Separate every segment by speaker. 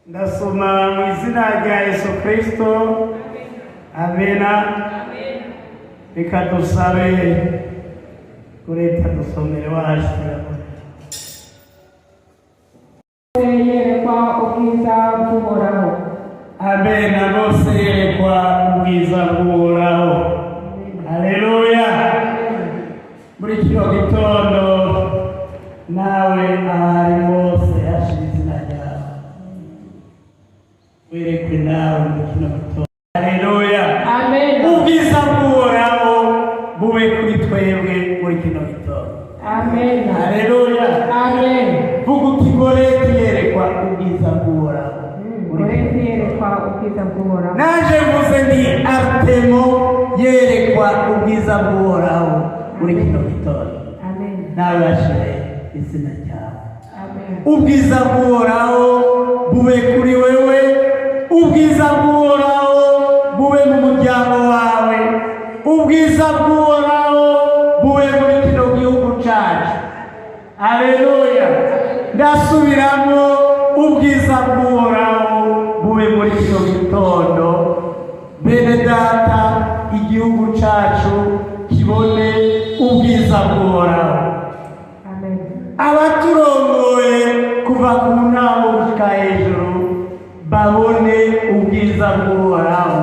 Speaker 1: Ndasoma mu izina rya Yesu Kristo, amena. Reka dusabe kureta dusomere wacu.
Speaker 2: Yerekwa ubwiza bw'Uhoraho.
Speaker 1: Amena. Bose yerekwa ubwiza bw'Uhoraho. Haleluya! Muri kino gitondo, nawe ahari hose hashira izina ryawe, werekwe nawe muri kino gitondo. Haleluya!
Speaker 2: Amen.
Speaker 1: Ubwiza bw'Uhoraho bube kuri twebwe muri kino gitondo.
Speaker 2: Amen.
Speaker 1: Haleluya!
Speaker 2: Amen.
Speaker 1: Vuga uti: "Goreti yerekwa ubwiza bw'Uhoraho."
Speaker 2: Goreti yerekwa ubwiza bw'Uhoraho.
Speaker 1: Naje mvuze ndi Artemo yerekwa ubwiza bw'Uhoraho muri kino gitondo.
Speaker 2: Amen.
Speaker 1: Nawe bashire izina ryawe.
Speaker 2: Amen.
Speaker 1: Ubwiza bw'Uhoraho bube kuri wewe, ubwiza bw'Uhoraho bube mu muryango wawe, ubwiza bw'Uhoraho bube muri kino gihugu cyacu. Aleluya! Ndasubiramo: ubwiza bw'Uhoraho bube muri kino gitondo. Bene data, igihugu cyacu kibone ubwiza bw'Uhoraho.
Speaker 2: Amen.
Speaker 1: Abaturongoye kuva ku ntango gushika hejuru babone ubwiza bw'Uhoraho.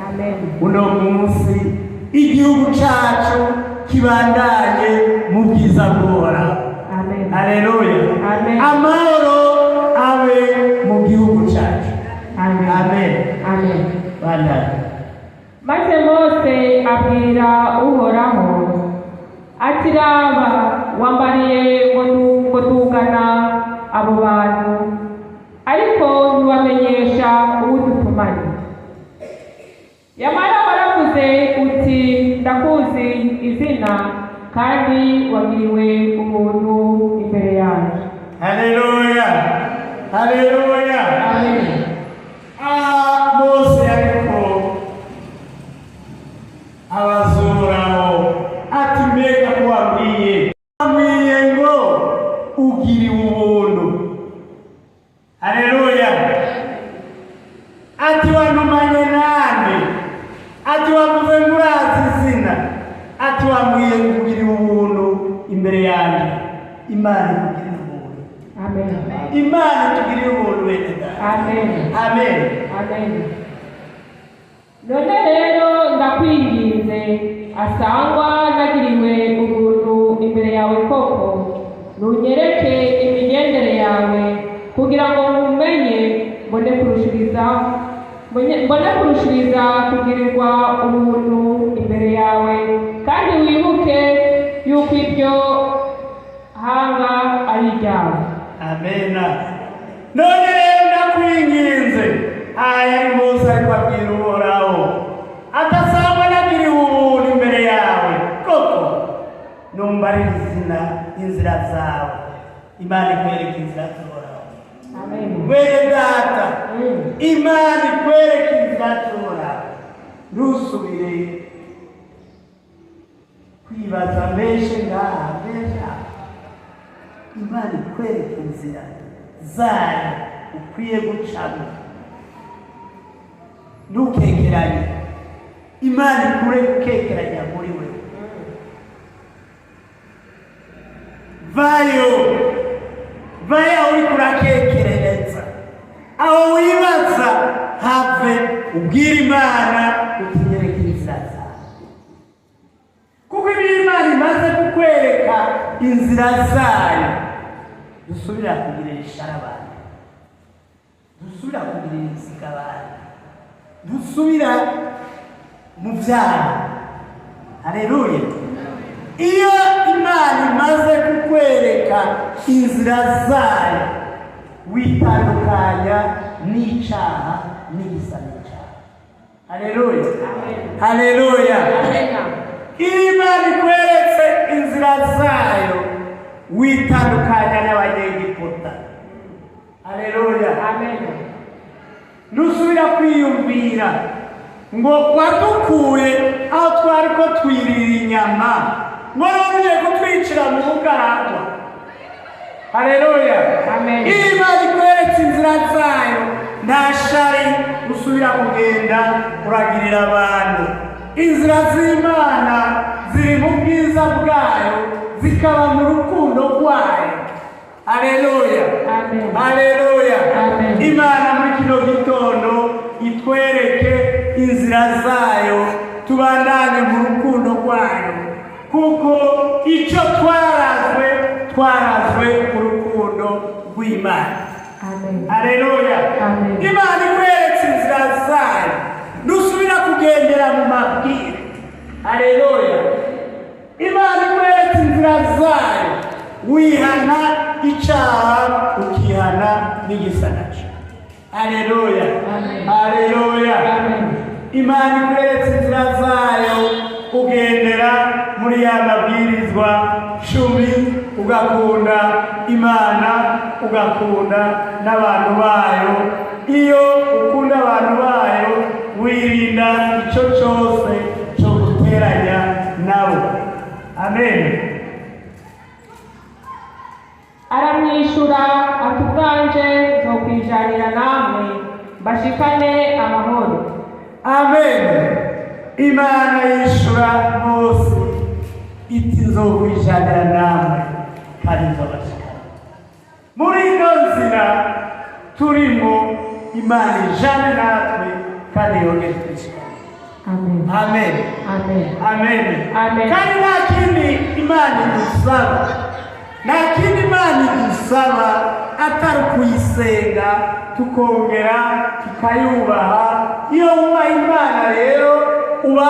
Speaker 2: Amen.
Speaker 1: Uno munsi igihugu cyacu kibandanye mu bwiza bw'Uhoraho.
Speaker 2: Amen.
Speaker 1: Haleluya!
Speaker 2: Amen.
Speaker 1: Amahoro abe mu gihugu cyacu.
Speaker 2: Amen.
Speaker 1: Amen.
Speaker 2: Amen.
Speaker 1: Bandanye.
Speaker 2: Maze Mose abwira Uhoraho ati: "Raba, wambariye ngo tugana abo bantu, ariko ntiwamenyesha uwo dutumanye. Yamara waravuze uti: 'Ndakuzi izina, kandi wagiriwe ubuntu imbere yanjye.'"
Speaker 1: Haleluya, haleluya!
Speaker 2: Amen.
Speaker 1: Ah, Mose ariko abazuraho ati: "Mbega ko wambwiye ngo ugiriwe ubuntu?" Haleluya! Ati: "Wantumanye nande?" Ati: "Wavuze murazi izina." Ati: "Wambwiye ngo ugiriwe ubuntu imbere yanjye." Imana ikugirire ubuntu.
Speaker 2: Amen.
Speaker 1: Imana itugirire ubuntu, bene data.
Speaker 2: Amen.
Speaker 1: Amen.
Speaker 2: Amen. None rero ndakwinginze, asangwa nagiriwe ubuntu imbere yawe koko, nunyereke imigendere yawe kugira ngo nkumenye, mbone kurushiriza kugirirwa ubuntu imbere yawe, kandi wibuke yuko iryo hanga ari iryawe.
Speaker 1: Amena. None rero ndakwinginze. Aya ari Mose ariko abwira Uhoraho, adasangwa nagiriwe ubuntu imbere yawe koko, numbarira izina inzira zawe. Imana ikwereka inzira z'Uhoraho.
Speaker 2: Amen.
Speaker 1: Bene data, Imana ikwereka inzira z'Uhoraho, ntusubire kwibaza menshi ngaha, menshi aha. Imana ikwereka inzira zayo ukwiye gucamo, ntukekeranye. Imana ikure gukekeranya muri we. Vayo, vayo aho uriko urakekerereza, aho wibaza have, ubwira Imana uti: "Nyereka inzira zawe." Kuko ibyo Imana imaze kukwereka inzira zayo, dusubira kugirira ishari abantu, dusubira kugirira inziga abantu, dusubira mu byaha. Haleluya! Iyo Imana imaze kukwereka inzira zayo, witandukanya n'icaha n'igisa n'icaha. Haleluya, haleluya! Iyo Imana ikweretse inzira zayo, witandukanya n'Abanyegiputa. Haleluya!
Speaker 2: Amen.
Speaker 1: Ntusubira kwiyumvira ngo wadukuye aho twari ko twirira inyama, ngo none ugiye kutwicira mu bugaragwa. Haleluya!
Speaker 2: Amen.
Speaker 1: Iyo Imana ikweretse inzira zayo. Nta shari usubira kugenda uragirira abantu. Inzira z'Imana ziri mu bwiza bwayo, zikaba mu rukundo rwayo. Aleluya!
Speaker 2: Amen.
Speaker 1: Aleluya!
Speaker 2: Amen.
Speaker 1: Imana muri kino gitondo itwereke inzira zayo, tubandanye mu rukundo rwayo, kuko icyo twarazwe, twarazwe urukundo rw'Imana.
Speaker 2: Amen.
Speaker 1: Aleluya!
Speaker 2: Amen.
Speaker 1: Imana ikweretse inzira zayo, ntusubira kugendera mu mabwire. Aleluya! Imana ikweretse inzira zayo, wihana icyaha, ukihana n'igisa nacyo. Aleluya!
Speaker 2: Amen.
Speaker 1: Aleluya!
Speaker 2: Amen.
Speaker 1: Imana ikweretse inzira zayo, ugendera muri ya mabwirizwa 10, ugakunda Imana, ugakunda n'abantu bayo. Iyo ukunda abantu bayo, wirinda icyo cyose cyo guteranya nabo. Amen.
Speaker 2: Aramwishyura ati: "Ubwanje nzokwijanira namwe, mbashikane amahoro."
Speaker 1: Amen. Imana yishura Mose iti: "Nzokwijanira namwe kandi nzobashikana." Muri ino nzira turimo, Imana ijane natwe kandi yongere twishikane.
Speaker 2: Amen.
Speaker 1: Amen.
Speaker 2: Amen.
Speaker 1: Amen.
Speaker 2: Amen.
Speaker 1: Kandi nta kindi Imana idusaba, nta kindi Imana idusaba atari ukuyisenga, tukongera tukayubaha. Iyo wubaha Imana rero uba